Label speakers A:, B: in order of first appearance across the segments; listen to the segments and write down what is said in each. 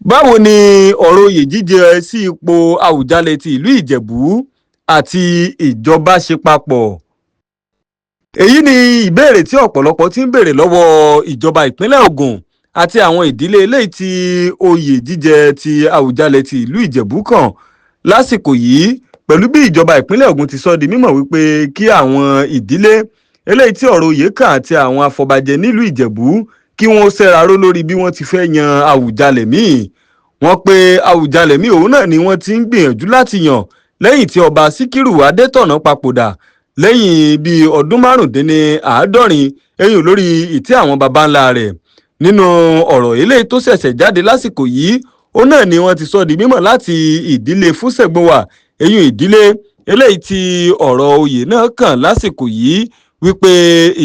A: Báwo ni ọ̀rọ̀ oyè jíjẹ sí ipò Àwùjalẹ̀ ti ìlú Ìjẹ̀bú àti ìjọba ṣe papọ̀? Èyí ni ìbéèrè tí ọ̀pọ̀lọpọ̀ ti ń béèrè lọ́wọ́ ìjọba ìpínlẹ̀ Ògùn àti àwọn ìdílé eléyìí tí oyè jíjẹ ti Àwùjalẹ̀ ti ìlú Ìjẹ̀bú kàn lásìkò yìí, pẹ̀lú bí ìjọba ìpínlẹ̀ Ògùn ti sọ di mímọ̀ wípé kí àwọn ìdílé eléyìí tí ọ̀rọ̀ oyè kàn àti àwọn afọbajẹ nílùú Ìjẹ̀bú kí wọ́n ṣẹ́raró lórí bí wọ́n ti fẹ́ yan Àwùjalẹ̀ míì. Wọ́n pé Àwùjalẹ̀ míì òun náà ni wọ́n ti ń gbìyànjú láti yàn lẹ́yìn tí ọba Síkírù Adétọ̀nà papòdà lẹ́yìn bíi ọdún 75 eyín lórí ìtẹ́ àwọn baba ńlá rẹ̀. Nínú ọ̀rọ̀ eléyìí tó ṣẹ̀ṣẹ̀ jáde lásìkò yìí, òun náà ni wọ́n ti sọ di mímọ̀ láti ìdílé Fúsẹ̀gbùwà, eyín ìdílé eléyìí tí ọ̀rọ̀ oyè náà kàn lásìkò yìí, wípé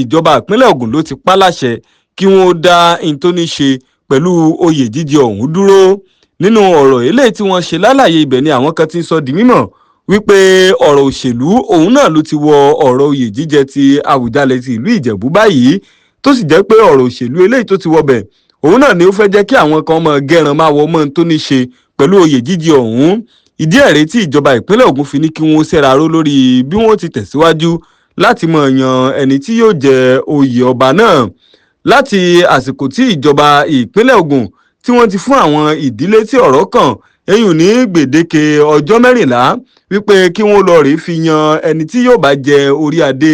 A: ìjọba ìpínlẹ̀ Ògùn ló ti pa láṣẹ kí wọ́n dá in tó ní ṣe pẹ̀lú oyè jíjẹ ọ̀hún dúró. Nínú ọ̀rọ̀ eléyìí tí wọ́n ṣe lálàyé ibẹ̀ ni àwọn kan ti ń sọ di mímọ̀ wípé ọ̀rọ̀ òṣèlú òun náà ló ti wọ ọ̀rọ̀ oyè jíjẹ ti Àwùjalẹ̀ ti ìlú Ìjẹ̀bú báyìí, tó sì jẹ́ pé ọ̀rọ̀ òṣèlú eléyìí tó ti wọbẹ̀ òun náà ni ó fẹ́ jẹ́ kí àwọn kan mọ gẹran máa wọ mọ́ tó ní ṣe pẹ̀lú oyè jíjẹ ọ̀hún. Ìdí ẹ̀rẹ́ tí ìjọba ìpínlẹ̀ Ògùn fi ní kí wọ́n ṣẹ́ra ró lórí bí wọ́n ti tẹ̀síwájú láti mọ̀ yan ẹni tí yóò jẹ oyè ọba náà. Láti àsìkò tí ìjọba ìpínlẹ̀ Ògùn tí wọ́n ti fún àwọn ìdílé tí ọ̀rọ̀ kàn eyín ní gbèdéke ọjọ́ 14 wípé kí wọ́n lọ rèé fi yan ẹni tí yóò bá jẹ orí adé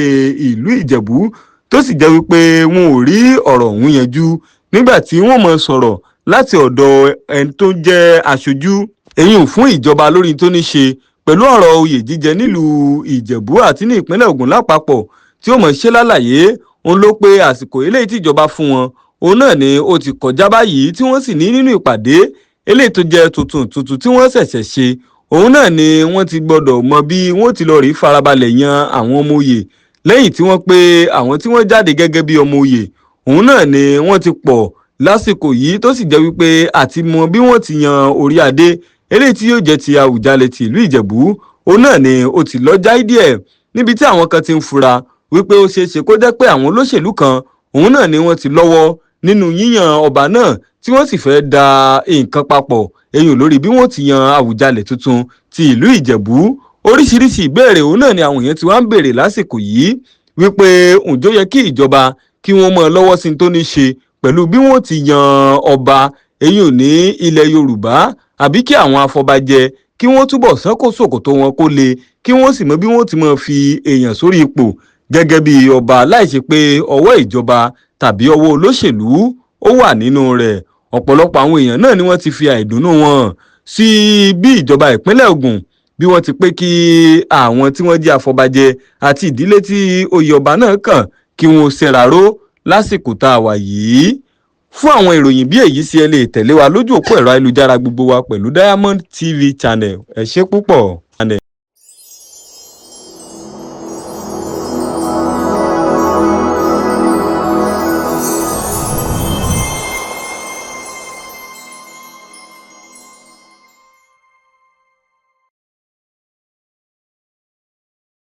A: ìlú Ìjẹ̀bú, tó sì jẹ́ wípé wọn ò rí ọ̀rọ̀ ọ̀hún yanjú, nígbà tí wọ́n mọ̀ sọ̀rọ̀ láti ọ̀dọ̀ ẹni tó jẹ́ aṣojú eyín fún ìjọba lórí tó ní ṣe pẹ̀lú ọ̀rọ̀ oyè jíjẹ nílùú Ìjẹ̀bú àti ní ìpínlẹ̀ Ògùn lápapọ̀ tí ó mọ̀ ṣe lálàyé, òun ló pé àsìkò eléyìí tí ìjọba fún wọn òun náà ni ó ti kọjá báyìí, tí wọ́n sì ní nínú ìpàdé eléyìí tó jẹ́ tuntun tuntun tí wọ́n ṣẹ̀ṣẹ̀ ṣe òun náà ni wọ́n ti gbọ́dọ̀ mọ bí wọ́n ti lọ rí farabalẹ̀ yan àwọn ọmọ oyè, lẹ́yìn tí wọ́n pé àwọn tí wọ́n jáde gẹ́gẹ́ bí ọmọ oyè òun náà ni wọ́n ti pọ̀ lásìkò yìí, tó sì jẹ́ wípé àti mọ bí wọ́n ti yan orí adé eléyìí tí yóò jẹ́ ti Àwùjalẹ̀ ti ìlú Ìjẹ̀bú òun náà ni ó ti lọ jáì díẹ̀, níbi tí àwọn kan ti ń fura wípé ó ṣeé ṣe kó jẹ́ pé àwọn olóṣèlú kan òun náà ni wọ́n ti lọ́wọ́ nínú yíyan ọba náà, tí wọ́n sì fẹ́ da nǹkan papọ̀ eyín lórí bí wọ́n ti yan Àwùjalẹ̀ tuntun ti ìlú Ìjẹ̀bú. Oríṣiríṣi ìbéèrè òun náà ni àwọn èèyàn ti wá ń béèrè lásìkò yìí wípé ǹjọ́ yẹ kí ìjọba kí wọ́n mọ lọ́wọ́ sí tó ní ṣe pẹ̀lú bí wọ́n ti yan ọba eyín ní ilẹ̀ Yorùbá, àbí kí àwọn afọbajẹ kí wọ́n túbọ̀ sánkó ṣòkòtò wọn kó le, kí wọ́n sì mọ bí wọ́n ti mọ fi èèyàn sórí ipò gẹ́gẹ́ bí ọba láìṣe pé ọwọ́ ìjọba tàbí ọwọ́ olóṣèlú ó wà nínú rẹ̀. Ọ̀pọ̀lọpọ̀ àwọn èèyàn náà ni wọ́n ti fi àìdùnnú wọn sí bí ìjọba ìpínlẹ̀ Ògùn bí wọ́n ti pé kí àwọn tí wọ́n jẹ́ afọbajẹ àti ìdílé tí oyè ọba náà kàn kí wọ́n ṣèraró lásìkò tá a wà yìí. Fún àwọn ìròyìn bí èyí sí, ẹ lè tẹ̀lé wa lójú òpó ẹ̀rọ ayélujára gbogbo wa pẹ̀lú Diamond TV Channel. Ẹ ṣé púpọ̀.